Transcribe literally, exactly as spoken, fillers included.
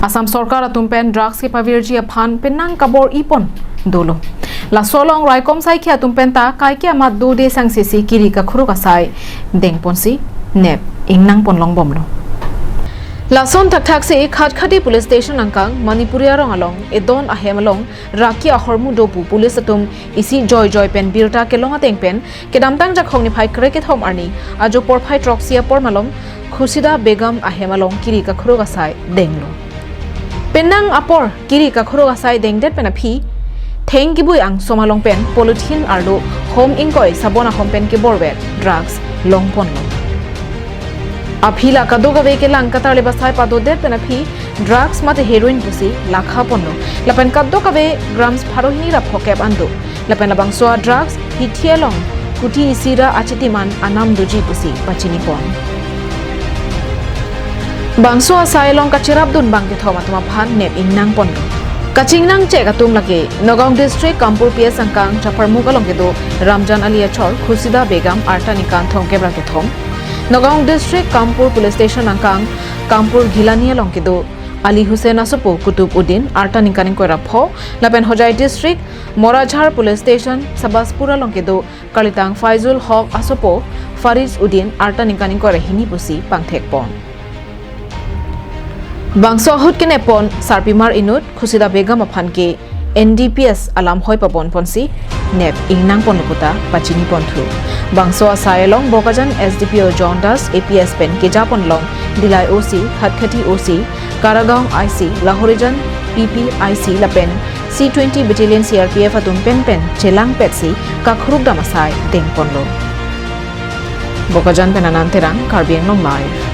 Assam Sorkar atum pen drugs kepavirji aphan penang kabor-i pon dolo. Laso along raikom saikhi atum pen ta kaike amat dode sangse si kiri kakhuruk asai deng ponsi nep ingnang pon longbomlo. Lason thakthak si Khatkhati Police Station angkang Manipuri arong along edon ahem along raki ahormu do pu police atum isi joijoi pen birta kelong ateng pen kedamtang Jakhong niphai krekethom arni ajo porphai throksi apor malom Khusida Begum ahem along kiri kakhuruk asai denglo. Penang apor kiri kakhuruk asai dengdet pen aphi theng kibui angsom along pen polythene arlo hom ingkoi sabon ahom pen keborvet drugs longponlo. Aphi la kadokave kelang katarlip asai padodet pen aphi drugs mate heroin pusi lakha ponlo. Lapen kadokave grams pharo hini ra phokep an do. Lapen labangso a drugs hithi along kuti isi ra achitiman anam doji pusi pachini pon. Bangso asai along kachirapdun bang kethom atum aphan nep ingnang ponlo. Kachingnang chek atum lake Nagaon District Kampur P S angkang Chaparmukh along kedo Ramjan Ali achor Khusida Begum arta ningkan thomkep ra kethom. Nagaon District Kampur Police Station angkang Kampur Gilani along kedo Ali Hussain asopo Kutub Uddin arta ningkan ingkoi ra pho, lapen Hojai District Morajhar Police Station Sabaspur along kedo kalitang Faizul Haq asopo Fariz Uddin arta ningkan ingkoi ra hini pusi pangthek pon. Bangso ahut kenep pon sarpimar inut Khusida Begum aphan ke N D P S alam hoi pabon ponsi nep ingnang ponlo puta pachini ponthu. Bangso asai along Bokajan S D P O John Das, A P S pen keja pon along Dillai O C, Khatkhati O C, Karagaon I C, Lahorijan P P I C lapen C twenty Battalion C R P F atum pen pen chelangpetsi kakhuruk dam asai deng ponlo. Bokajan pen Anand Terang, Karbi Anglong Live.